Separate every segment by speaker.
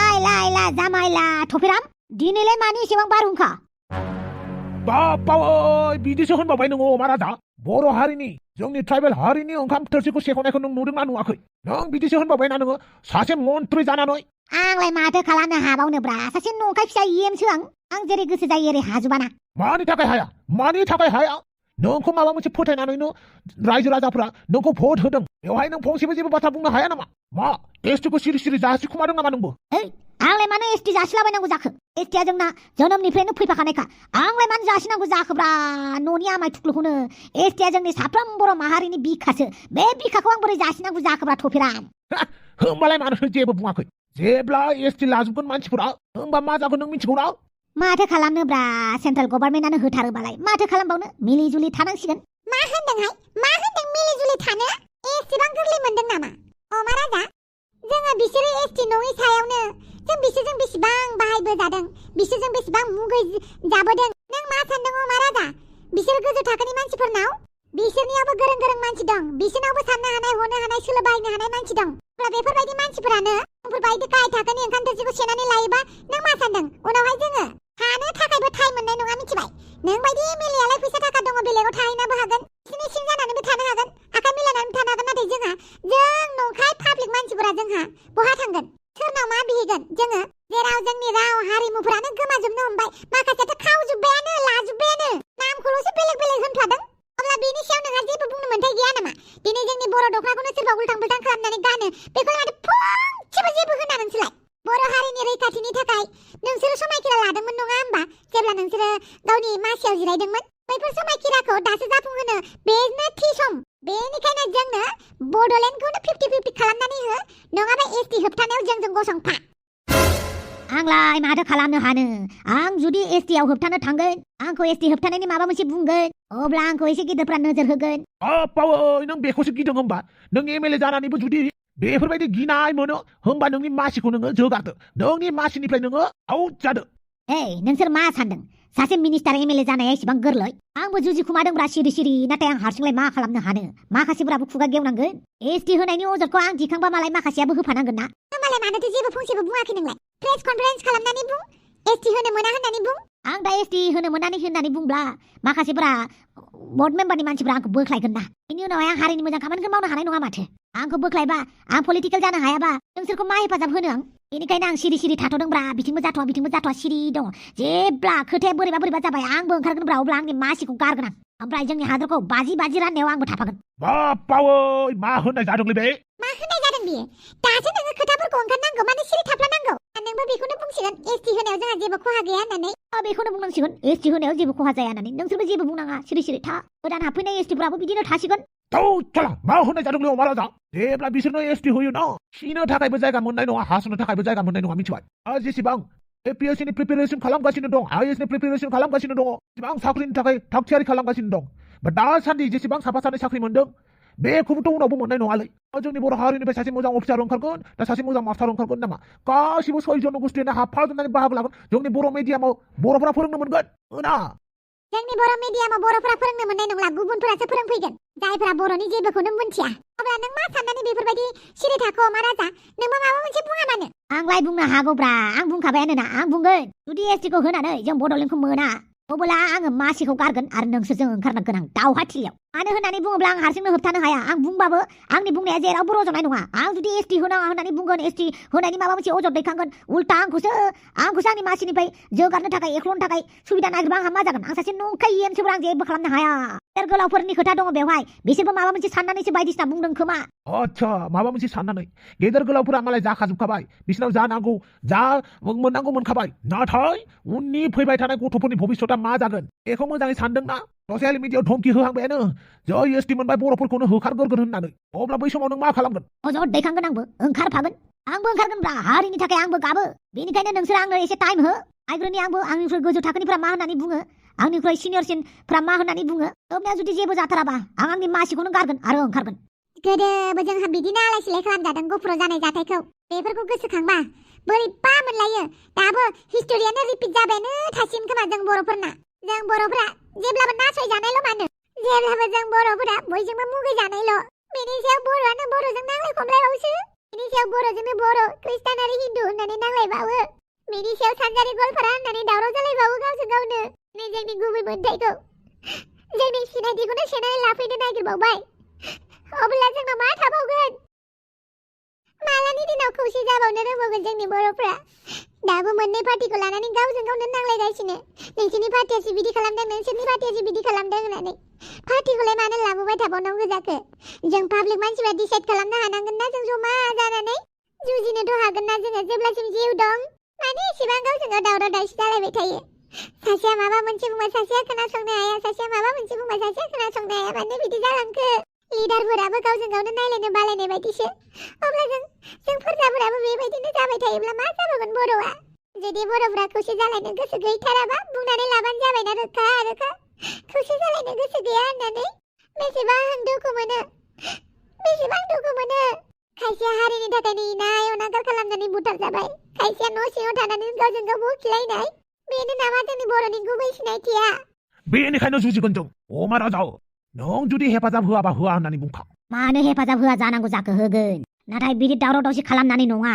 Speaker 1: आइला जामाइला थफिराम दिनैलाय मानि एसेबां बारहुंखा
Speaker 2: बापावै बिदिसो होनबावबाय नोङो अमाराजा बर' हारिनि जोंनि ट्राइबेल हारिनि ओंखाम थोरसिखौ सेख'नायखौ नों नुदोंना नुवाखै नों बिदिसो होनबावबायना नोङो सासे मन्थ्रि जानानै
Speaker 1: आंलाय माथो खालामनो हाबावनोब्रा सासे नंखाय फिसा इएमसो आं जेरै गोसो जायो एरै हाजोबाना
Speaker 2: मानि थाखाय हाया नोंखौ माबा मोनसे फोथायनानैनो रायजो राजाफ्रा नोंखौ भट होदों बेवहाय नों फंसेबो जेबो बाथ्रा बुंनो हाया नामा मा एसटिखौ सिरि सिरि जासिखुमादों नामा नोंबो
Speaker 1: आंलाय मानो एसटि जासिलाबायनांगौ जाखो एसटिया जोंना जोनोमनिफ्रायनो फैफाखानायखा आंलाय मानो जासिनांगौ जाखोब्रा न'नि आमाय थुख्लुखौनो एसटिया जोंनि साफ्रोम बर' माहारिनि बिखासो बे बिखाखौ आं बोरै जासिनांगौ जाखोब्रा थफिराम
Speaker 2: होमबालाय मानो जेबो बुङाखै जेब्ला एसटि लाजोबगोन मानसिफोरा होमबा मा जागोन नों मिथिगौना
Speaker 1: माथो खालामनोब्रा सेन्ट्रेल गभर्नमेन्टआनो होथारोबालाय माथो खालामबावनो मिलिजुलि थानांसिगोन मा होनदों मिलिजुलि थानो एसेबां गोरलै मोनदों नामा अमाराजा जोङो बिसोरो एसटि नङि सायावनो जों बिसोरजों बेसेबां बाहायबोजादों बिसोरजों बेसेबां मुगै जाबोदों नों मा सानदों अमाराजा बिसोर गोजौ थाखोनि मानसिफोरनाव बिसोरनियावबो गोरों मानसि दं बिसोरनावबो साननो हानाय हनो हानाय सोलो बाहायनो हानाय मानसि दं अब्ला बेफोरबायदि मानसिफोरानो बेफोरबायदि गाहाय थाखोनि ओंखाम थोरसिखौ सेनानै लायोबा नों मा सानदों उनावहाय जोङो थानो थाखायबो टाइम मोननाय नङा मिथिबाय नों बायदि एमएलएआलाय फैसा थाखा दङ बेलेगाव थाहैनोबो हागोन बिसोरनि सिं जानानैबो थानो हागोन आखाइ मिलायनानैबो थानो हागोन नाथाय जों नंखाय पाब्लिक मानसिफोरा जोंहा बहा थांगोन सोरनाव मा बिहैगोन जोङो जेराव जोंनि राव हारिमुफोरानो गोमाजोबनो हमबाय माखासेयाथ' खावजोब्बायानो लाजोब्बायानो नामखौल'सो बेलेग होनफ्लादों अब्ला बेनि सायाव नोंहा जेबो बुंनो मोन्थाय गैया नामा दिनै जोंनि बर' दख'नाखौनो सोरबा उल्टां फाल्टां खालामनानै गानो बेखौ माथो फंसेबो जेबो होना नोंसोरलाय बर' हारिनि रैखाथिनि थाखाय नोंसोरो समायखिरा लादोंमोन नङा होमबा जेब्ला नोंसोरो गावनि मासियाव जिरायदोंमोन बैफोर समायखिराखौ दासो जाफुंहोनो बेनो थि सम बेनिखायनो जोंनो बड'लेण्डखौनो 50-50 खालामनानै हो नङाबा एसटि होबथानायाव जोंजों गसंफा आंलाय माथो खालामनो हानो आं जुदि एसटिआव होबथानो थांगोन आंखौ एसटि होबथानायनि माबा मोनसे बुंगोन अब्ला आंखौ एसे गिदिरफ्रा नोजोर होगोन
Speaker 2: बापावै नों बेखौसो गिदों होमबा नों एमएलए जानानैबो जुदि बेफोरबायदि गिनाय मोनो होमबा नोंनि मासिखौ नोङो जोगारदो नोंनि मासिनिफ्राय नोङो आउट जादो
Speaker 1: नोंसोर मा सानदों सासे मिनिस्टार एमएलए जानाया एसेबां गोरलै आंबो जुजिखुमादोंब्रा सिरि नाथाय आं हारसिंलाय मा खालामनो हानो माखासेफोराबो खुगा गेवनांगोन एसटि होनायनि अजदखौ आं दिखांबा मालाय माखासेयाबो होफानांगोन ना होमबालाय मानोथो जेबो फंसेबो बुङाखै नोंलाय प्रेस कनफारेन्स खालामनानै बुं एसटि होनो मोना होननानै बुं आं दा एसटि होनो मोनानै होननानै बुंब्ला माखासेफोरा बर्ड मेम्बारनि मानसिफोरा आंखौ बोख्लायगोन ना बेनि उनावहाय आं हारिनि मोजां खामानिखौ मावनो हानाय नङा माथो आंखौ बोख्लायबा आं पलिटिकेल जानो हायाबा नोंसोरखौ मा हेफाजाब होनो आं बेनिखायनो आं सिरि थाथ'दोंब्रा बिथिंबो जाथ'वा सिरि दङ जेब्ला खोथाया बोरैबा जाबाय आंबो ओंखारगोनब्रा अब्ला आंनि मासिखौ गारगोन आं ओमफ्राय जोंनि हादरखौ बाजि राननायाव आंबो थाफागोन
Speaker 2: बापावै मा होननाय जादोंलै बे
Speaker 1: मा होननाय जादों बियो दासो नोङो खोथाफोरखौ ओंखारनांगौ माने सिरि थाफ्लानांगौ नोंबो बेखौनो बुंसिगोन एसटि होनायाव जोंहा जेबो खहा गैया होननानै बेखौनो बुंनांसिगोन एसटि होनायाव जेबो खहा जाया होननानै नोंसोरबो जेबो बुंनाङा सिरि था गोदान हाबफैनाय एसटिफोराबो बिदिनो थासिगोन
Speaker 2: मा होननाय जादोंलै अमाराजा जेब्ला बिसोरनो एसटि होयो ना खिनो थाखायबो जायगा मोननाय नङा हासुनो थाखायबो जायगा मोननाय नङा मिथिबाय जेसेबां एपिएससिनि प्रिपेरेसन खालामगासिनो दं आइएसनि प्रिपेरेसन खालामगासिनो दङ जेसेबां साख्रिनि थाखाय थाग थियारि खालामगासिनो दं दासान्दि जेसेबां साफा सानै साख्रि मोनदों बेखौबोथ' उनावबो मोननाय नङालै जोंनि बर' हारिनिफ्राय सासे मोजां अफिसार ओंखारगोन दा सासे मोजां मास्टार ओंखारगोन नामा गासिबो 6 जन गोष्ठीयानो हाबफाजोबनानै बाहागो लागोन जोंनि बर' मिडियामाव बर'फोरा फोरोंनो मोनगोन ना
Speaker 1: जोंनि बर' मिडियामाव बर'फोरा फोरोंनो मोननाय नंला गुबुनफोरासो फोरोंफैगोन जायफोरा बर'नि जेबोखौनो मिन्थिया अब्ला नों मा साननानै बेफोरबायदि सिरि थाखो अमाराजा नोंबो माबा मोनसे बुङा मानो आंलाय बुंनो हागौब्रा आं बुंखाबायानो ना आं बुंगोन जुदि एसटिखौ होनानै जों बड'लेण्डखौ मोना अब्ला आङो मासिखौ गारगोन आरो नोंसोरजों ओंखारनांगोन आं दावहाथिलियाव मानो होननानै बुङोब्ला आं हारसिंनो होबथानो हाया आं बुंबाबो आंनि बुंनाया जेरावबो रज'नाय नङा आं जुदि एसटि होनाङा होननानै बुंगोन एसटि होनायनि माबा मोनसे अजद दैखांगोन उल्टा आंखौसो आंनि मासिनिफ्राय जोगारनो थाखाय एख्ल'नो थाखाय सुबिदा नागिरबा आंहा मा जागोन आं सासे नंखाय इएमसोब्रा आं जेबो खालामनो हाया गेदेर गोलावफोरनि खोथा दङ बेवहाय बिसोरबो माबा मोनसे साननानैसो बायदिसिना बुंदों खोमा
Speaker 2: आच्छा माबा मोनसे साननानै गेदेर गोलावफोरा मालाय जाखाजोबखाबाय बिसोरनाव जा नांगौ जा मोननांगौ मोनखाबाय नाथाय उननि फैबाय थानाय गथ'फोरनि भबिष्यता मा जागोन बेखौ मोजाङै सानदोंना ससियेल मिडियायाव धमकी होहांबायानो जै एसटि मोनबाय बर'फोरखौनो होखारगोरगोन होननानै अब्ला बै समाव नों मा खालामगोन
Speaker 1: अजद दैखांगोन आंबो ओंखारगोनब्रा हारिनि थाखाय आंबो गाबो बेनिखायनो नोंसोर आंनो एसे टाइम हो आइग्रोनि आंबो आंनिख्रुइ गोजौ थाखोनिफ्रा मा होननानै बुङो आंनिख्रुइ सिनियरसिनफ्रा मा होननानै बुङो अब्ला जुदि जेबो जाथाराबा आं आंनि मासिखौनो गारगोन आरो ओंखारगोन गोदोबो जोंहा बिदिनो आलाय सिलाय खालामजादों गफुराव जानाय जाथायखौ बेफोरखौ गोसोखांबा बोरैबा मोनलायो दाबो हिस्टरियानो रिपिट जाबायानो थासिगोन खोमा जों बर'फोरा जेब्लाबो नासयजानायल' मानो जेब्लाबो जों बर'फोरा बयजोंबो मुगैजानायल' बेनि सायाव बर'आनो बर'जों नांलाय खमलायबावसो बिनि सायाव बर'जोंनो बर', खृष्टान आरो हिन्दु होननानै नांलायबावो। बिनि सायाव सानजारि गलफारा होननानै दावराव जालायबावो गावजों गावनो। नै जोंनि गुबै मोन्थायखौ, जोंनि सिनायथिखौनो सेनानै लाफैनो नागिरबावबाय। अब्ला जोंनाव मा थाबावगोन? मालानि दिनाव खौसे जाबावनो रोंबावगोन जोंनि बर'फ्रा? दाबो मोननै पार्टिखौ लानानै गावजों गावनो नांलायगासिनो। नोंसोरनि पार्टियासो बिदि खालामदों, नोंसोरनि पार्टियासो बिदि खालामदों होननानै। पार्टिखौलाय मानो लाबोबाय थाबावनांगौ जाखो? जों पाब्लिक मानसिफ्रा डिसाइड खालामनो हानांगोन ना जों जमा जानानै जुजिनोथ' हागोन ना जोङो जेब्लासिम जिउ दं। मानो एसेबां गावजों गाव दावराव दावसि जालायबाय थायो? सासेया माबा मोनसे बुंबा सासेया खोनासंनो हाया, सासेया माबा मोनसे बुंबा सासेया खोनासंनो हाया। मानो बिदि जालांखो? लिडारफोराबो गावजों गावनो नायलायनो बालायनाय बायदिसो। अब्ला जों फोरजाफोराबो बेबायदिनो जाबाय थायोब्ला मा जाबावगोन बर'आ? जुदि बर'फ्रा खौसे जालायनो गोसो गैथाराबा बुंनानै लाबानो जाबायना रोखा रोखा खौसे जालायनो गोसो गैया होननानै। बेसेबां दुखु मोनो, बेसेबां दुखु मोनो। खायसेया हारिनि थाखाय इनाय अनागार खालामनानै बुथारजाबाय, खायसेया न' सिङाव थानानै गावजों गाव बखिलायनाय। बेनो नामा जोंनि बर'नि गुबै सिनायथिया?
Speaker 2: बेनिखायनो जुजिगोन जों अमाराजा। नों जुदि हेफाजाब होआबा होआ होननानै बुंखा।
Speaker 1: मानो हेफाजाब होआ जानांगौ जाखो? होगोन, नाथाय बिदि दावराव दावसि खालामनानै नङा।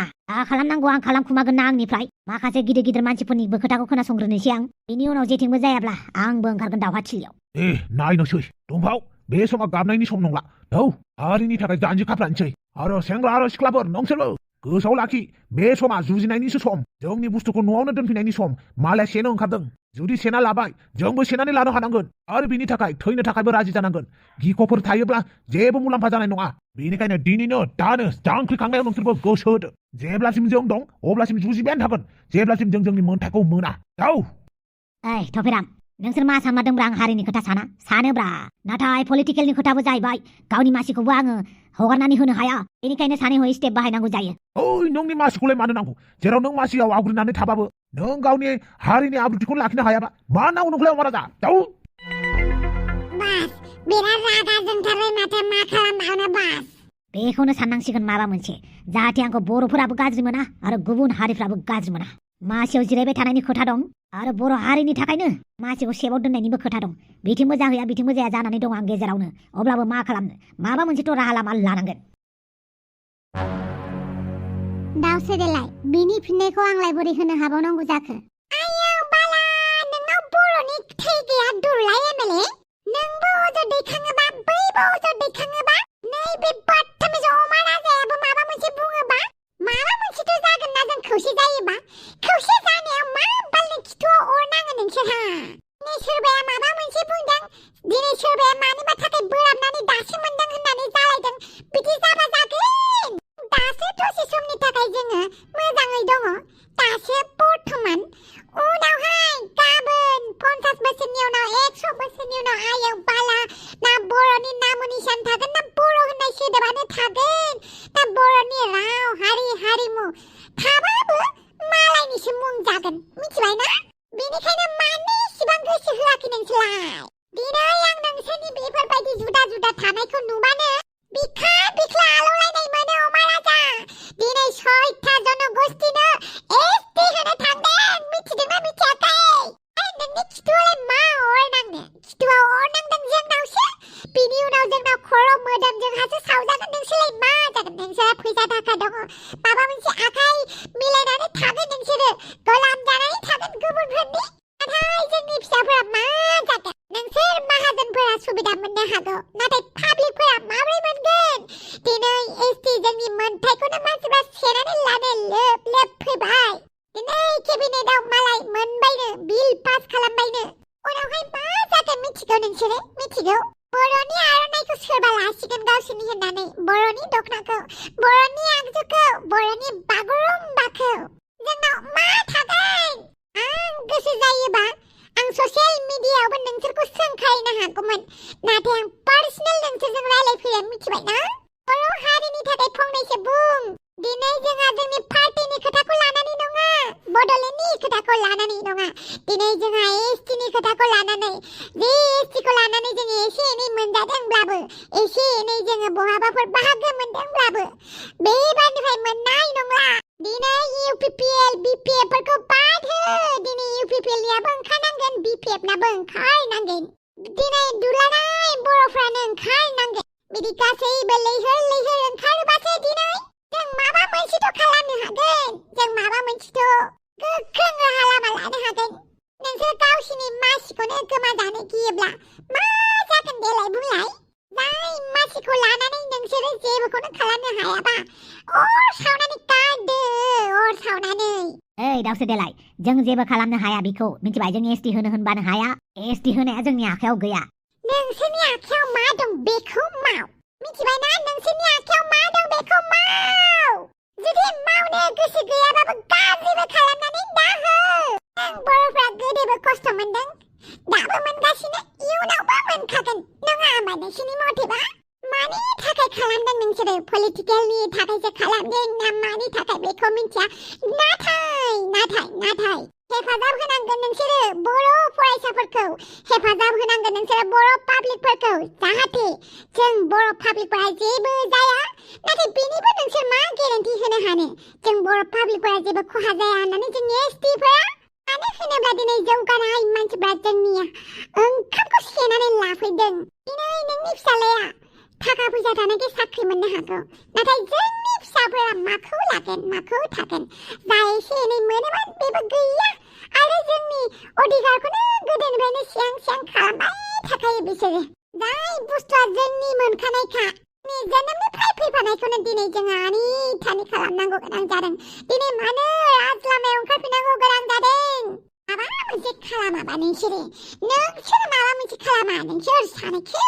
Speaker 1: खालामनांगौ आं खालामखुमागोन ना आंनिफ्राय। माखासे गिदिर गिदिर मानसिफोरनिबो खोथाखौ खोनासंग्रोनोसै आं। बिनि उनाव जेथिंबो जायाब्ला आंबो ओंखारगोन दावहाथिलियाव।
Speaker 2: नायनोसै दंफाव, बे समा गाबनायनि सम नंला। औ, हारिनि थाखाय जानजि खाफ्रानोसै। आरो सेंग्रा आरो सिख्लाफोर नोंसोरबो गोसोआव लाखि, बे समा जुजिनायनिसो सम। जोंनि बुस्थुखौ न'आवनो दोनफैनायनि सम। मालाय सेनो ओंखारदों, जुदि सेना लाबाय जोंबो सेनानै लानो हानांगोन। आरो बिनि थाखाय थैनो थाखायबो राजि जानांगोन। गिख'फोर थायोब्ला जेबो मुलाम्फा जानाय नङा। बेनिखायनो दिनैनो दानो जांख्रिखांनायाव नोंसोरबो गोसो होदो। जेब्लासिम जों दं अब्लासिम जुजिबायानो थागोन, जेब्लासिम जों जोंनि मोन्थायखौ मोना। औ
Speaker 1: थफेराम, नोंसोर मा सानमारदोंब्रा आं हारिनि खोथा सानोब्रा। नाथाय पलिटिकेलनि खोथाबो जाहैबाय। गावनि मासिखौबो आङो हगारनानै होनो हाया। बेनिखायनो सानै हयै स्टेप बाहायनांगौ जायो।
Speaker 2: ओइ, नोंनि मासिखौलाय मानो नांगौ? जेराव नों मासियाव आवग्रिनानै थाबाबो नों गावनि हारिनि आब्रुथिखौ लाखिनो हायाबा मा नांगौ नोंखौलाय अमाराजा? दाउ
Speaker 1: बास, बिराद रागा जोंथारो। माथो मा खालामबावनो बास? बेखौनो साननांसिगोन माबा मोनसे, जाहाथे आंखौ बर'फोराबो गाज्रि मोना आरो गुबुन हारिफ्राबो गाज्रि मोना। मासियाव जिरायबाय थानायनि खोथा दं आरो बर' हारिनि थाखायनो मासिखौ सेबाव दोननायनिबो खोथा दं। बिथिंबो जाहैया बिथिंबो जाया जानानै दं आं गेजेरावनो। अब्लाबो मा खालामनो, माबा मोनसेथ' राहा लामा लानांगोन। दावसेदेलाय, बिनि फिननायखौ आंलाय बोरै होनो हाबावनांगौ जाखो? आयौ बाला, नोंनाव बर'नि थै गैया दुरलाय एमएलए। नोंबो अजद दैखाङोबा, बैबो अजद दैखाङोबा, नैबे बदतमिज अमाराजायाबो माबा मोनसे बुङोबा, माबा मोनसेथ' जागोन ना जों खौसे जायोबा। खौसे जानायाव मा बालनि खिथुआव अर नाङो नोंसोरहा? दिनै सोरबाया माबा मोनसे बुंदों, दिनै सोरबाया मानिबा थाखाय बोराबनानै दासो मोनदों होननानै जालायदों। बिदि जाबा जागोन। दासो दसे समनि थाखाय जोङो मोजाङै दङ, दासो बर्थमान। उनावहाय गाबोन 50 बोसोरनि उनाव, 100 बोसोरनि उनाव आयौ बाला, ना बर'नि नामु निशान थागोन, ना बर' होननाय सोदोबानो थागोन, ना बर'नि राव हारि हारिमु थाबाबो मालायनिसो मुं जागोन। मिथिबाय ना? बेनिखायनो मानो इसेबां गोसो होआखै नोंसोरलाय? दिनै आं नोंसोरनि बेफोरबायदि जुदा जुदा थानायखौ नुबानो बिखा बिख्ला आलौलायनाय मोनो अमाराजा। दिनै 6था जनगोष्ठीनो एसटि होनो थांदों। मिथिदोंना मिथियाखै? नोंनि खिथुआवलाय मा अर नांनो? खिथुआव अर नांदों जोंनावसो। बिनि उनाव जोंनाव खर' मोदोम जोंहासो सावजागोन। नोंसोरलाय मा जागोन? नोंसोरा फैसा थाखा दङ, माबा मोनसे आखाइ मिलायनानै थागोन। नोंसोरो गोलाम जानानै थागोन गुबुनफोरनि। नाथाय जोंनि फिसाफोरा मा जागोन? नोंसोर माहाजोनफोरा सुबिदा मोननो हागौ, नाथाय पाब्लिकफोरा माबोरै मोनगोन? दिनै एसटि जोंनि मोन्थायखौनो मानसिफ्रा सेनानै लानो लोब लोब फैबाय। दिनै केबिनेटआव मालाय मोनबायनो, बिल पास खालामबायनो। उनावहाय मा जागोन मिथिगौ नोंसोरो? मिथिगौ? बर'नि आर'नाइखौ सोरबा लासिगोन गावसोरनि होननानै, बर'नि दखनाखौ, बर'नि आगजुखौ, बर'नि बागुरुम्बाखौ। जोंनाव मा थागोन? आं गोसो जायोबा आं ससियेल मिडियायावबो नोंसोरखौ सोंखारिनो हागौमोन, नाथाय आं पार्सनेल नोंसोरजों रायलायफैया। मिथिबायना? बर' हारिनि थाखाय फंनैसो बुं। दिनै जोंहा जोंनि पार्टिनि खोथाखौ लानानै नङा, बड'लेण्डनि खोथाखौ लानानै नङा, दिनै जोंहा एसटिनि खोथाखौ लानानै। जे एसटिखौ लानानै जोङो एसे एनै मोनजादोंब्लाबो, एसे एनै जोङो बहाबाफोर बाहागो मोनदोंब्लाबो, बेबारनिफ्राय मोननाय नंला। दिनै इउपिपिएल बिपिएफफोरखौ बाद हो। दिनै इउपिपिएलनियाबो ओंखारनांगोन, बिपिएफनाबो ओंखारनांगोन। दिनै दुलाराय बर'फ्रानो ओंखारनांगोन। बिदि गासैबो लैहोर लैहोर ओंखारोबासो दिनै जों माबा मोनसेथ' खालामनो हागोन जों माबा मोनसेथ' गोख्रों राहा लामा लानो हागोन नोंसोर गावसिनि मासिखौनो गोमाजानो गियोब्ला मा जागोन देलाय बुंलाय जाय मासिखौ लानानै नोंसोरो जेबोखौनो खालामनो हायाबा अर सावनानै गारदो अर सावनानै ओइ दावसो देलाय जों जेबो खालामनो हाया बेखौ मिथिबाय जों एसटि होनो होनबानो हाया एसटि होनाया जोंनि आखायाव गैया नोंसोरनि आखायाव मा दं बेखौ माव मिथिबायना नोंसोरनि आखायाव मा दं बेखौ माव जुदि मावनो गोसो गैयाबाबो गाज्रिबो खालामनानै दाहो जों बर'फ्रा गोदोबो खस्थ' मोनदों दाबो मोनगासिनो इयुनावबो मोनखागोन नङा होमबा नोंसोरनि मथेबा मानि थाखाय खालामदों नोंसोरो पलिटिकेलनि थाखायसो खालामदों ना मानि थाखाय बेखौ मिथिया नाथाय हेफाजाब होनांगोन नोंसोरो बर' फरायसाफोरखौ हेफाजाब होनांगोन नोंसोरो बर' पाब्लिकफोरखौ जाहाथे जों बर' पाब्लिकफोरा जेबो जाया नाथाय बेनिबो नोंसोर मा गेरेन्टि होनो हानो जों बर' पाब्लिकफोरा जेबो खहा जाया होननानै जोंनि एसटिफोरा मानो होनोब्ला दिनै जौगानाय मानसिफ्रा जोंनिया ओंखामखौ सेनानै लाफैदों दिनै नोंनि फिसालाया थाखा फैसा थानायखाय साख्रि मोननो हागौ नाथाय जोंनि फिसाफोरा माखौ लागोन माखौ थागोन जा एसे एनै मोनोमोन बेबो गैया आरो जोंनि अधिकारखौनो गोदोनिफ्रायनो सिगां खालामबाय थाखायो बिसोरो जाय बुस्थुआ जोंनि मोनखानायखा जोनोमनिफ्राय फैफानायखौनो दिनै जोङो आनि थानि खालामनांगौ गोनां जादों दिनै मानो राजलामायाव ओंखारफिननांगौ गोनां जादों माबा मोनसे खालामाबा नोंसोर माबा मोनसे खालामा नोंसोर सानैखौ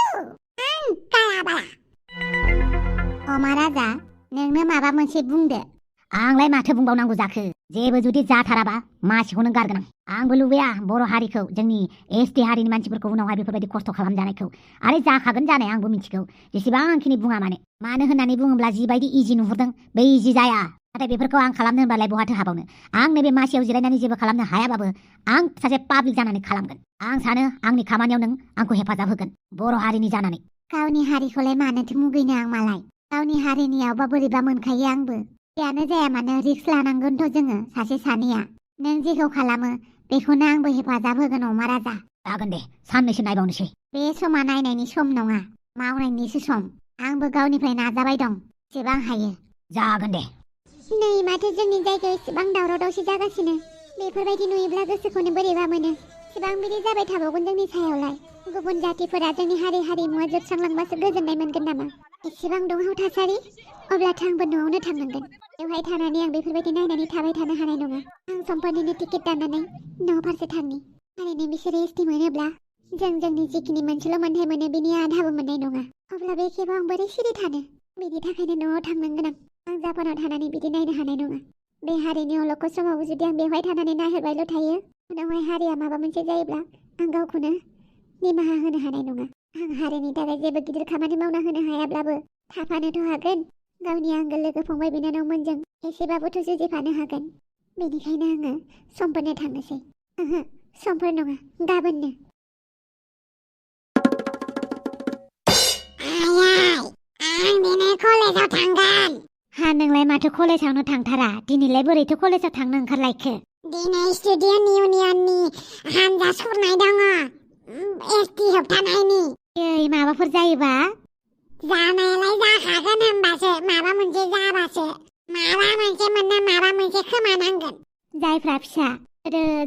Speaker 1: अमाराजा नोंनो माबा मोनसे बुंदो आंलाय माथो बुंबावनांगौ जाखो जेबो जुदि जाथाराबा मासिखौनो गारगोन आंबो लुबैया बर' हारिखौ जोंनि एसटि हारिनि मानसिफोरखौ उनावहाय बेफोरबायदि खस्थ' खालामजानायखौ आरो जाखागोन जानाय आंबो मिथिगौ जेसेबांखिनि बुङा मानो होननानै बुङोब्ला जिबायदि इजि नुहुरदों बे इजि जाया नाथाय बेफोरखौ आं खालामनो होनबालाय बहाथो हाबावनो आं नैबे मासियाव जिरायनानै जेबो खालामनो हायाबाबो आं सासे पाब्लिक जानानै खालामगोन आं सानो आंनि खामानियाव नों आंखौ हेफाजाब होगोन बर' हारिनि जानानै गावनि हारिखौलाय मानोथो मुगैनो आं मालाय गावनि हारिनियावबा बोरैबा मोनखायो आंबो जियानो जाया मानो रिक्स लानांगोनथ' जोङो सासे सानैया नों जेखौ खालामो बेखौनो आंबो हेफाजाब होगोन अमाराजा जागोन दे साननैसो नायबावनोसै बे समा नायनायनि सम नङा मावनायनिसो सम आंबो गावनिफ्राय नाजाबाय दं जेसेबां हायो जागोन दे नै माथो जोंनि जायगायाव एसेबां दावराव दावसि जागासिनो बेफोरबायदि नुयोब्ला गोसोखौनो बोरैबा मोनो एसेबां बिदि जाबाय थाबावगोन जोंनि सायावलाय गुबुन जातिफोरा जोंनि हारिमुवा जोबस्रांलांबासो गोजोननाय मोनगोन नामा एसेबां दुंहाव थासारि अब्लाथ' आंबो न'आवनो थांनांगोन बेवहाय थानानै आं बेफोरबायदि नायनानै थाबाय थानो हानाय नङा आं सम्पतिनि टिकेट दाननानै न' फारसे थांनि थारैनो बिसोरो एसटि मोनोब्ला जों जोंनि जिखिनि मोनसेल' मोनथाय मोनो बिनि आधाबो मोननाय नङा अब्ला बे खेबाव आं बोरै सिरि थानो बिनि थाखायनो न'आव थांनांगोन आं जापानाव थानानै बिदि नायनो हानाय नङा बे हारिनि अलखौ समाव जुदि आं बेवहाय थानानै नायहरबायल' थायो उनावहाय हारिया माबा मोनसे जायोब्ला आं गावखौनो निमाहा होनो हानाय नङा आं हारिनि थाखाय जेबो गिदिर खामानि मावना होनो हायाब्लाबो थाफानोथ' हागोन गावनि आंगो लोगो फंबाय बिनानावमोनजों एसेबाबोथ' जुजिफानो हागोन बेनिखायनो आङो समफोरनो थांनोसै समफोर नङा गाबोननो आं दिनै कलेजाव थांगोन हा नोंलाय माथो कलेजावनो थांथारा दिनैलाय बोरैथो कलेजाव थांनो ओंखारलायखो दिनै स्टुडेन्ट इउनियननि हानजा सुरनाय दङ एसटि होबथानायनि माबाफोर जायोबा जानायालाय जाखागोन होनबासो माबा मोनसे जाबासो माबा मोनसे मोनना माबा मोनसे खोमानांगोन जायफ्रा फिसा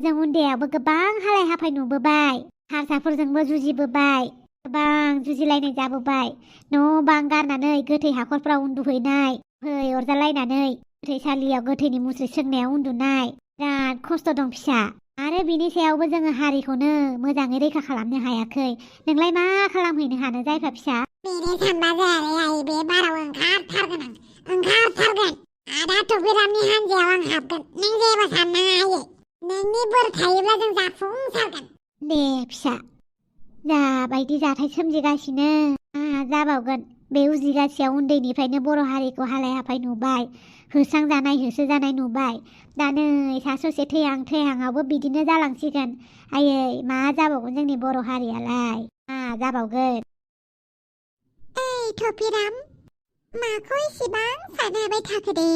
Speaker 1: जों उन्दैयावबो गोबां हालाय हाफाय नुबोबाय हारसाफोरजोंबो जुजिबोबाय गोबां जुजिलायनाय जाबोबाय न' बां गारनानै गोथै हाखरफ्राव उन्दुहैनाय फै अरजालायनानै गोथैसालियाव गोथैनि मुस्रि सोंनायाव उन्दुनाय बिराद खस्थ' दं फिसा आरो बिनि सायावबो जोङो हारिखौनो मोजाङै रैखा खालामनो हायाखै नोंलाय मा खालामहैनो हानो जायफ्रा फिसा बेनि सानबा जायालै बे बाराव ओंखारथारगोन आदा थुबिरामनि हान्जायाव आं हाबगोन नों जेबो साननाङा आयै नोंनि बोर थायोब्ला जों जाफुंसारगोन दे फिसा जाबायदि जाथाय सोमजिगासिनो जाबावगोन बे उजिगासेयाव उन्दैनिफ्रायनो बर' हारिखौ हालाय हाफाय नुबाय होस्रांजानाय होसोजानाय नुबाय दा नै सा ससे थैहांआवबो बिदिनो जालांसिगोन आयै मा जाबावगोन जोंनि बर' हारियालाय मा जाबावगोन थुबिराम माखौ एसेबां सानहाबाय थाखो दे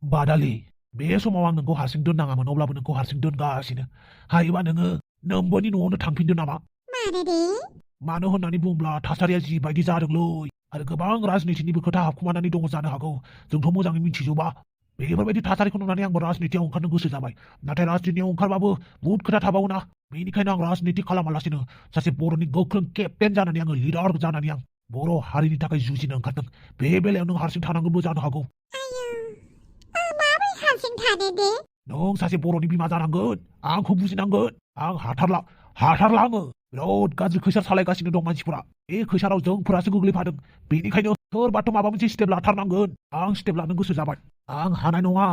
Speaker 2: बादालि बे समाव आं नोंखौ हारसिं दोननाङामोन अब्लाबो नोंखौ हारसिं दोनगासिनो हायोबा नोङो नोम्बोनि न'आवनो थांफिनदो नामा
Speaker 1: मानो दे
Speaker 2: मानो होननानै बुङोब्ला थासारिया जिबायदि जादोंलै आरो गोबां राजनितिनिबो खोथा हाबखुमानानै दङ जानो हागौ जोंथ' मोजाङै मिथिजोबा बेफोरबायदि थासारिखौ नुनानै आंबो राजनितियाव ओंखारनो गोसो जाबाय नाथाय राजनितियाव ओंखारबाबो बहुद खोथा थाबावोना बेनिखायनो आं राजनिति खालामालासिनो सासे बर'नि गोख्रों केप्टेन जानानै आङो लिडार जानानै आं बर' हारिनि थाखाय जुजिनो ओंखारदों बे बेलायाव नों हारसिं थानांगौबो जानो हागौ
Speaker 1: माबोरै हारसिं थानो दे
Speaker 2: नों सासे बर'नि बिमा जानांगोन आंखौ बुजिनांगोन आं हाथारला आङो बिराद गाज्रि खैसार सालायगासिनो दं मानसिफोरा बे खैसाराव जोंफोरासो गोग्लैफादों बेनिखायनो सोरबाथ' माबा मोनसे स्टेप लाथारनांगोन आं स्टेप लानो गोसो जाबाय आं हानाय नङा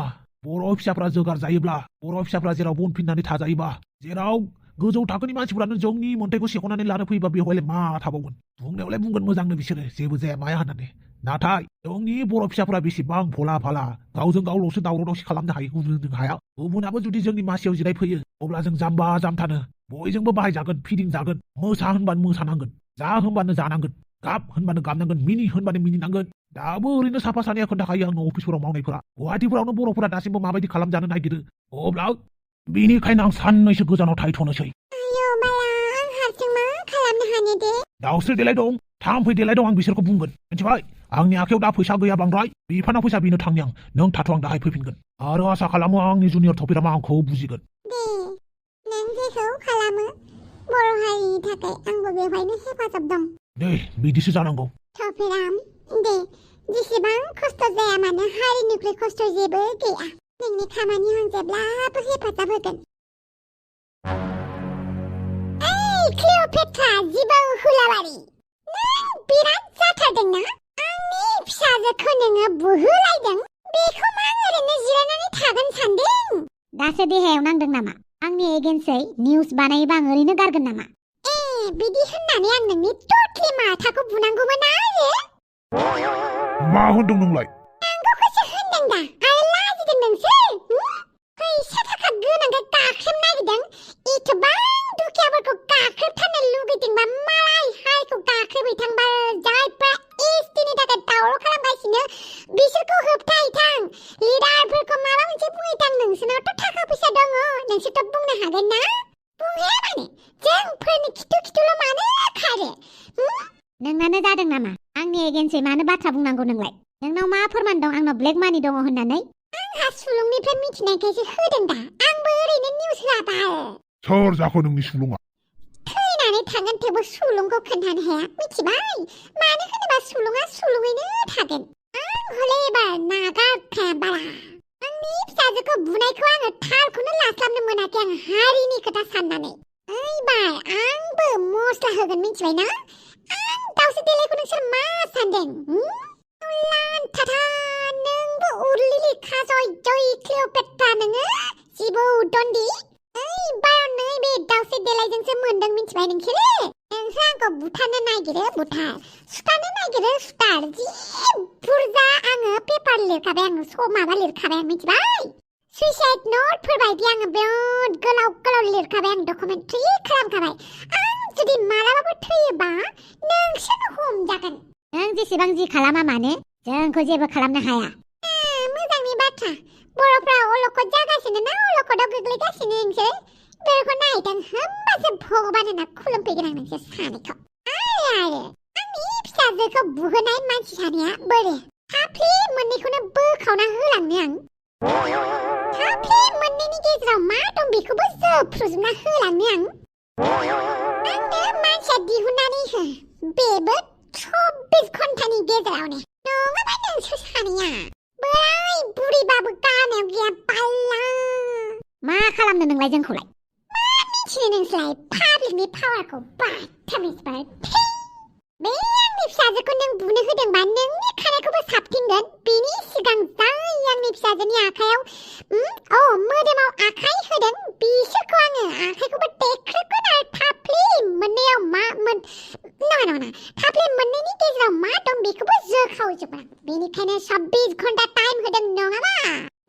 Speaker 2: बर' फिसाफ्रा जोगार जायोब्ला बर' फिसाफ्रा जेराव उनफिननानै थाजायोबा जेराव गोजौ थाखोनि मानसिफोरानो जोंनि मोन्थायखौ सेख'नानै लानो फैयोबा बेवहायलाय मा थाबावगोन बुंनायावलाय बुंगोन मोजांनो बिसोरो जेबो जाया माया होननानै नाथाय जोंनि बर' फिसाफोरा बेसेबां भला भाला गावजों गावल'सो दावराव दावसि खालामनो हायो गुबुनजों हाया गुबुनाबो जुदि जोंनि मासियाव जिरायफैयो अब्ला जों जाम्बा जाम्थानो बयजोंबो बाहायजागोन फिदिंजागोन मोसा होनबानो मोसानांगोन जा होनबानो जानांगोन गाब होनबानो गाबनांगोन मिनि होनबानो मिनिनांगोन दाबो ओरैनो साफा सानैया खोन्थाखायो आंनो अफिसफोराव मावनायफोरा गुवाहाटिफोरावनो बर'फोरा दासिमबो माबायदि खालामजानो नागिरो अब्ला बेनिखायनो आं साननैसो गोजानाव थाहैथ'नोसै दाउस्रि देलाय दं थाम्फै देलाय दं आं बिसोरखौ बुंगोन मिथिबाय आंनि आखायाव दा फैसा गैया बांद्राय बिफानाव फैसा बिनो थांनि आं नों थाथ' आं दाहाय फैफिनगोन आरो आसा खालामो आंनि जुनियर थफिरामा आंखौ बुजिगोन
Speaker 1: नों जेखौ खालामो बर' हारिनि थाखाय आंबो बेवहायनो हेफाजाब दं
Speaker 2: दे बिदिसो जानांगौ
Speaker 1: थफिराम दे जेसेबां खस्थ' जाया मानो हारिनिख्रुइ खस्थ' जेबो गैया नोंनि खामानियाव आं जेब्लाबो हेफाजाब होगोन क्लिअपेट्रा जिबौ हुलाबारि नों बिराद जाथारदोंना आंनि फिसाजोखौ नोङो बुहोलायदों बेखौ मा ओरैनो जिरायनानै थागोन सानदों दासो देहायाव नांदों नामा आंनि एगेन्सै निउस बानायोबा आं ओरैनो गारगोन नामा बिदि होननानै आं नोंनि टटलि माथाखौ बुनांगौमोन आरो
Speaker 2: मा होनदों नोंलाय
Speaker 1: आंखौसो होनदों दा आरो लाजिदों नोंसोर फैसा थाखा गोनांखाय गाख्रेब नागिरदों एथबां दुखियाफोरखौ गाख्रेबथारनो लुगैदोंबा मालाय हारिखौ गाख्रेबहैथांबा जायफ्रा एसटिनि थाखाय दावराव खालामगासिनो बिसोरखौ होबथाहैथां लिडारफोरखौ माबा मोनसे बुंहैथां नोंसोरनावथ' थाखा फैसा दङ नोंसोरथ' बुंनो हागोन ना बुंहैया माने जोंफोरनि खिथु मानो खारो नोंनानो जादों नामा आंनि एगेन्सै मानो बाथ्रा बुंनांगौ नोंलाय नोंनाव मा फोरमान दं आंनाव ब्लेक मानि दङ होननानै आंहा सुलुंनिफ्राय मिथिनायखायसो होदों दा आंबो ओरैनो निउस होआबा
Speaker 2: सोर जाखो नोंनि सुलुङा
Speaker 1: थैनानै थागोन थेवबो सुलुंखौ खोन्थानो हाया मिथिबाय मानो होनोबा सुलुङा सुलुङैनो थागोन आं हले एबार नागारखाया बारा आंनि फिसाजोखौ बुनायखौ आङो थारखौनो लास्लाबनो मोनाखै आं हारिनि खोथा साननानै ओइबार आंबो मस्ला होगोन मिथिबायना आं दाउस्रि देलायखौ नोंसोर मा सानदों लान्थाथा नोंबो उरलिलि खाजय जय क्लिअपेट्रा नोङो जिबौ दन्दि ओइबार नैबे दाउस्रि देलायजोंसो मोनदों मिथिबाय नोंसोरो नोंसोर आंखौ बुथारनो नागिरो बुथार सुथारनो नागिरो सुथार जि बुरजा आङो पेपार लिरखाबाय आङो माबा लिरखाबाय आं मिथिबाय सुइसाइड नटफोर बायदि आङो बिराद गोलाव लिरखाबाय आं डकुमेन्ट्रि खालामखाबाय आं जुदि मालाबाबो थैयोबा नोंसोरनो हमजागोन नों जेसेबां जि खालामा मानो जोंखौ जेबो खालामनो हाया मोजांनि बाथ्रा बर'फ्रा अलखद जागासिनो ना अलखदाव गोग्लैगासिनो नोंसोर बेखौ नायदों होमबासो भगबान होनना खुलुमफैगोन आं नोंसोर सानैखौ आरो आंनि फिसाजोखौ बुहोनाय मानसि सानैया बोरै थाफ्लि मोननैखौनो बोखावना होलांनो आं थाफ्लि मोननैनि गेजेराव मा दं बेखौबो जोफ्रुजोबना होलांनो आंनो मानसिया दिहुननानै हो बेबो 24 घन्टानि गेजेरावनो नङाबा नोंसोर सानैया बोराय बुरैबाबो गानायाव गैया बाल्ला मा खालामनो नोंलाय जोंखौलाय मा मिथिनो नोंसोरलाय पाब्लिकनि पावारखौ बाथामिसबाय बे आंनि फिसाजोखौ नों बुनो होदोंबा नोंनि खानायखौबो साबथिंगोन बेनि सिगां जाय आंनि फिसाजोनि आखायाव मोदोमाव आखाइ होदों बिसोरखौ आङो आखाइखौबो देख्रेबगोन आरो थाफ्लि मोननैयाव मा नङा थाफ्लि मोननैनि गेजेराव मा दं बेखौबो जोखावजोबगोन बेनिखायनो 24 घन्टा टाइम होदों नङाबा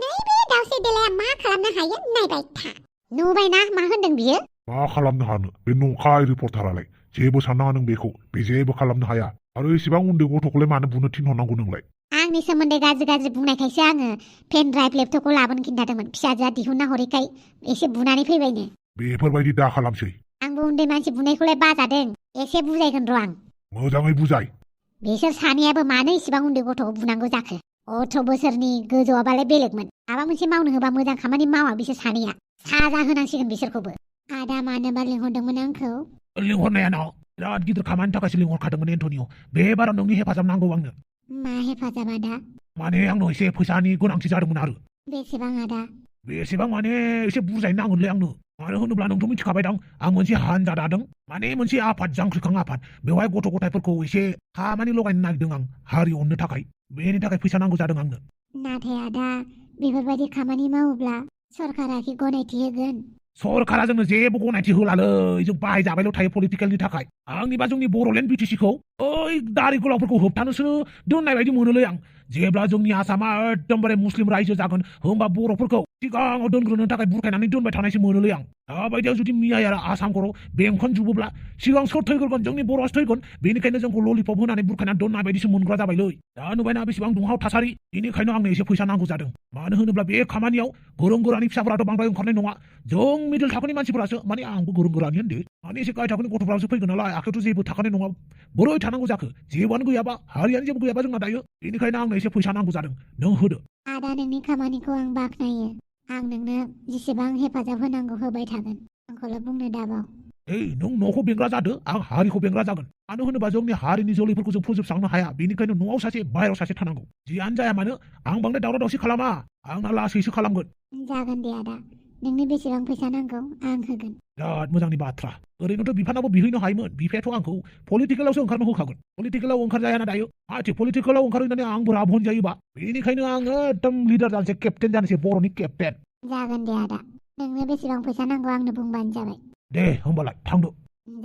Speaker 1: नैबे दाउस्रि देलाया मा खालामनो हायो नायबाय था नुबायना मा होनदों बियो
Speaker 2: मा खालामनो हानो बे नंखाय रिपर्टारालाय जेबो साननाङा नों बेखौ बे जेबो खालामनो हाया आरो इसेबां उन्दै गथ'खौलाय मानो बुनो थिनहरनांगौ नोंलाय
Speaker 1: आंनि सोमोन्दै गाज्रि बुंनायखायसो आङो पेन ड्राइभ लेपटपखौ लाबोनो खिन्थादोंमोन फिसाजोआ दिहुनना हरैखाय एसे बुनानै फैबायनो
Speaker 2: बेफोरबायदि दा खालामसै
Speaker 1: आंबो उन्दै मानसि बुनायखौलाय बाजादों एसे बुजायगोन र' आं
Speaker 2: मोजाङै बुजाय
Speaker 1: बिसोर सानैयाबो मानो इसिबां उन्दै गथ'खौ बुनांगौ जाखो 18 बोसोरनि गोजौआबालाय बेलेगमोन माबा मोनसे मावनो होबा मोजां खामानि मावा बिसोर सानैया साजा होनांसिगोन बिसोरखौबो आदा मानोबा लिंहरदोंमोन आंखौ
Speaker 2: लिंहरनाया ना बिराद गिदिर खामानि थाखायसो लिंहरखादोंमोन एन्टनिय बे बाराव नोंनि हेफाजाब नांगौ आंनो
Speaker 1: मा हेफाजाब आदा
Speaker 2: माने आंनो एसे फैसानि गोनांथि जादोंमोन आरो
Speaker 1: बेसेबां आदा
Speaker 2: बेसेबां माने एसे बुरजायैनो नांगोनलै आंनो मानो होनोब्ला नोंथ' मिथिखाबायदां आं मोनसे हानजा दादों माने मोनसे आफाद जांख्रिखां आफाद बेवहाय गथ' गथायफोरखौ एसे खामानि लगायनो नागिरदों आं हारि अननो थाखाय बेनि थाखाय फैसा नांगौ जादों आंनो
Speaker 1: नाथाय आदा बेफोरबायदि खामानि मावोब्ला सरकारा कि गनायथि होगोन
Speaker 2: सरकारा जोंनो जेबो गनायथि होलालै जों बाहायजाबायल' थायो पलिटिकेलनि थाखाय आंनिबा जोंनि बर'लेण्ड बिटिसिखौ ओइ दारि गोलावफोरखौ होबथानोसो दोननाय बायदि मोनोलै आं जेब्ला जोंनि आसामा एकदमबारे मुस्लिम रायजो जागोन होमबा बर'फोरखौ सिगाङाव दोनग्रोनो थाखाय बुरखायनानै दोनबाय थानायसो मोनोलै आं दाबायदियाव जुदि मियाया आसामखौ बेंखनजोबोब्ला सिगां सोर थैग्रोगोन जोंनि बर'आसो थैगोन बेनिखायनो जोंखौ ललिपप होनानै बुरखायनानै दोननाय बायदिसो मोनग्रा जाबायलै दा नुबायना बेसेबां दुंहाव थासारि बेनिखायनो आंनो एसे फैसा नांगौ जादों मानो होनोब्ला बे खामानियाव गोरों गोरानि फिसाफोराथ' बांद्राय ओंखारनाय नङा जों मिडल थाखोनि मानसिफोरासो माने आंबो गोरों गोरानि होनदो माने एसे गाहाय थाखोनि गथ'फ्रासो फैगोन नालाय आखायावथ' जेबो थाखानाय नङा बोरै थानांगौ जाखो जेबोआनो गैयाबा हारियानो जेबो गैयाबा जोंना दायो बेनिखायनो आंनो एसे फैसा नांगौ जादों नों होदो
Speaker 1: आदा नोंनि खामानिखौ आं बाख्नायो आं नोंनो जेसेबां हेफाजाब होनांगौ होबाय थागोन आंखौल' बुंनो दाबाव
Speaker 2: नों न'खौ बेंग्रा जादो आं हारिखौ बेंग्रा जागोन मानो होनोबा जोंनि हारिनि जोलैफोरखौ जों फोजोबस्रांनो हाया बेनिखायनो न'आव सासे बाहेरायाव सासे थानांगौ जियानो जाया मानो आं बांद्राय दावराव दावसि खालामा आंना लासैसो खालामगोन
Speaker 1: जागोन दे आदा नोंनो बेसेबां फैसा नांगौ आं होगोन
Speaker 2: बिराद मोजांनि बाथ्रा ओरैनोथ' बिफानाबो बिहैनो हायोमोन बिफायाथ' आंखौ पलिटिकेलावसो ओंखारनो होखागोन पलिटिकेलाव ओंखारजायाना दायो आथि पलिटिकेलाव ओंखारहैनानै आंबो राबहन जायोबा बेनिखायनो आङो एकदम लिडार जानोसै केप्टेन जानोसै बर'नि केप्टेन
Speaker 1: जागोन दे आदा नोंनो बेसेबां फैसा नांगौ आंनो बुंबानो जाबाय
Speaker 2: दे होमबालाय थांदो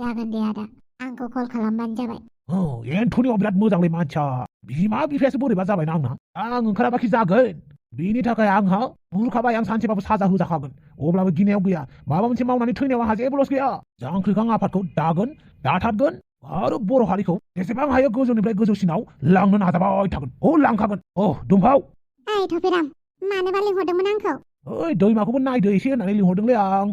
Speaker 1: जागोन दे आदा आंखौ कल खालामबानो जाबाय
Speaker 2: एन्टनियाव बिराद मोजांलै मानसिया बिमा बिफायासो बोरैबा जाबायना आंना आं ओंखाराबाखि जागोन बेनि थाखाय आंहा बुरखाबाय आं सानसेबाबो साजा होजाखागोन अब्लाबो गिनायाव गैया माबा मोनसे मावनानै थैनायाव आंहा जेबो लस गैया जांख्रिखां आफादखौ दागोन दाथारगोन आरो बर' हारिखौ जेसेबां हायो गोजौनिफ्राय गोजौसिनाव लांनो नाजाबाय थागोन लांखागोन दुम्फाव
Speaker 1: ओइ थफिराम मानोबा लिंहरदोंमोन आंखौ
Speaker 2: ओइ दैमाखौबो नायदो एसे होननानै लिंहरदोंलै आं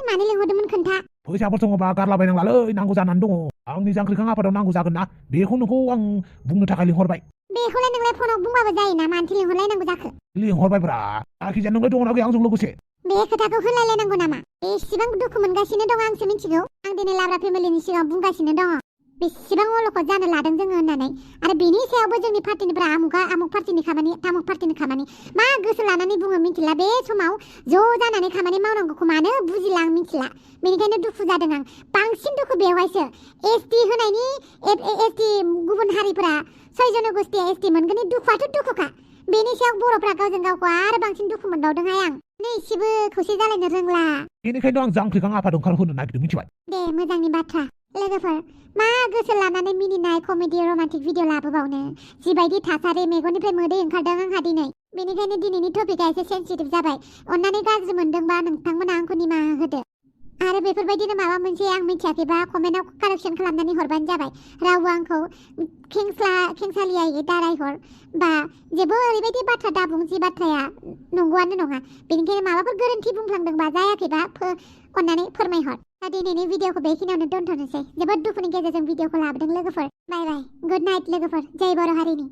Speaker 1: मानो लिंहरदोंमोन खोन्था
Speaker 2: फैसाफोर दङबा गारलाबायनांलालै नांगौ जानानै दङ आंनि जांख्रिखां आफादाव नांगौ जागोन ना बेखौ नोंखौ आं बुंनो थाखाय लिंहरबाय
Speaker 1: बेखौलाय नोंलाय फनाव बुंबाबो जायोना मानोथो लिंहरलायनांगौ जाखो
Speaker 2: लिंहरबायब्रा जायखिजाया नोंलाय दङना गैया आंजों लोगोसे
Speaker 1: बे खोथाखौ होनलायलायनांगौ नामा बेसेबां दुखु मोनगासिनो दं आंसो मिथिगौ आं दिनै लाब्रा फेमिलिनि सिगाङाव बुंगासिनो दङ बेसेबां अलखद जानो लादों जोङो होननानै आरो बेनि सायावबो जोंनि पार्टिनिफ्राय आमुक पार्टिनि खामानि तामुक पार्टिनि खामानि मा गोसो लानानै बुङो मिथिला बे समाव ज' जानानै खामानि मावनांगौखौ मानो बुजिला आं मिथिला बेनिखायनो दुखु जादों आं बांसिन दुखु बेवहायसो एसटि होनायनि एसटि गुबुन हारिफोरा 6 जनगोष्ठीया एसटि मोनगोननि दुखुआथ' दुखुखा बेनि सायाव बर'फ्रा गावजों गावखौ आरो बांसिन दुखु मोनबावदोंहाय आं एसेबो खौसे जालायनो रोंला
Speaker 2: बेनिखायनो आं जांख्रिखां आफाद ओंखारहोनो नागिरदों मिथिबाय
Speaker 1: दे मोजांनि बाथ्रा लोगोफोर मा गोसो लानानै मिनिनाय कमेडि रमान्टिक भिडिअ लाबोबावनो जिबायदि थासारि मेगननिफ्राय मोदै ओंखारदों आंहा दिनै बेनिखायनो दिनैनि टपिकआ एसे सेन्सिटिभ जाबाय अन्नानै गाज्रि मोनदोंबा नोंथांमोना आंखौ निमाहा होदो आरो बेफोरबायदिनो माबा मोनसे आं मिथियाखैबा कमेन्टआव कारेक्सन खालामनानै हरबानो जाबाय रावबो आंखौ खेंसालियायै दारायहर बा जेबो ओरैबायदि बाथ्रा दाबुं जि बाथ्राया नंगौआनो नङा बेनिखायनो माबाफोर गोरोन्थि बुंफ्लांदोंबा जायाखैबा अन्नानै फोरमायहर दा दिनैनि भिडिअखौ बेखिनियावनो दोनथ'नोसै जोबोद दुखुनि गेजेरजों भिडिअखौ लाबोदों लोगोफोर बाय बाय गुड नाइट लोगोफोर जय बर' हारिनि